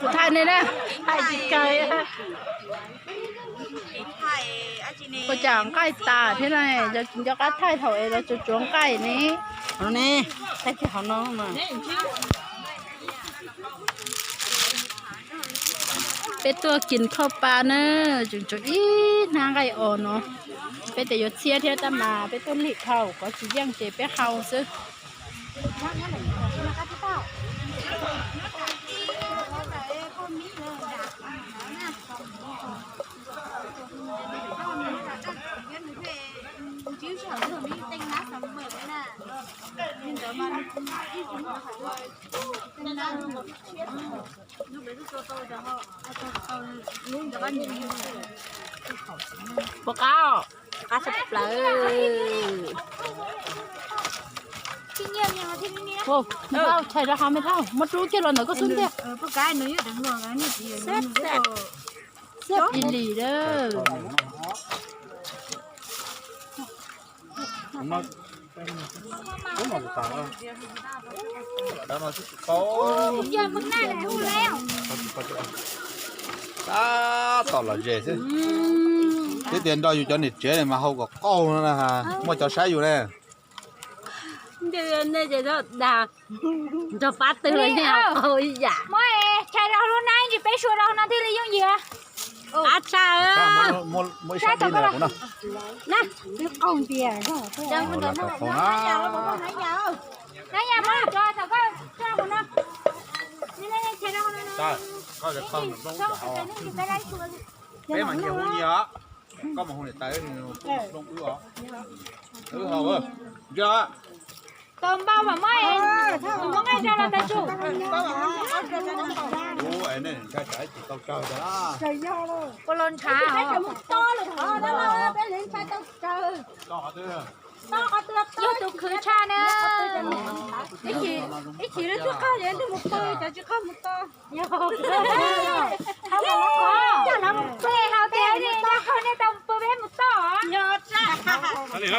Kuv thaij nej na. Thaij tsis kawg. Ua cas nqaij tas thiab na, yog tsis nco qab thaij thaum es lawv tsuav tsuav nqaij ne. Thaij kiag qhov no mas. Peb tuaj kis khauj pa na, tseem tshuav ib hnab nqaij os no. Peb tias yuav txhiab thiab tab mas peb tuaj lig dhau, kov tsis yeej ces peb hau xwb. Puas qab? Qab tshaj plaws. Tshais rau hauv me thauj, muab rub kiag los ntawm koj xub ntiag. Xab tis lis lawm. Tab tom los ze xwb. Twb tias nrog yus cov niam tsev mas hau kom qaug no na, muaj cov saib yus ne. Nrog pab twg los yeej hau qaug ib yam. Muab tshais rau lub hnab ntsis peb sua rau no thiaj li yooj yim. Qab tshaj. Saib tom koj los. Hnab yas muab los tso tom koj tso hauv no. Tshais rau hauv no. Peb mas nyias hu nyias os. Koj mas hu niam tais, plooj wb os. Wb hau, ntsia. Tau npau mas muab, muab nqaij rau los ntawd tsum. Ua es nej ntshai tsam ib tsis tau tsawg tas. Ua los ntshav. Yog tus khwv tshaj na. Ib chim lawv twb qaug ces mus pw, cov tsis qaug mus tau. Hau tias nej tau pw peb mus toj.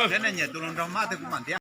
Thiab nej nyiam tus hluas nraug mas twb kuv mam ntiab.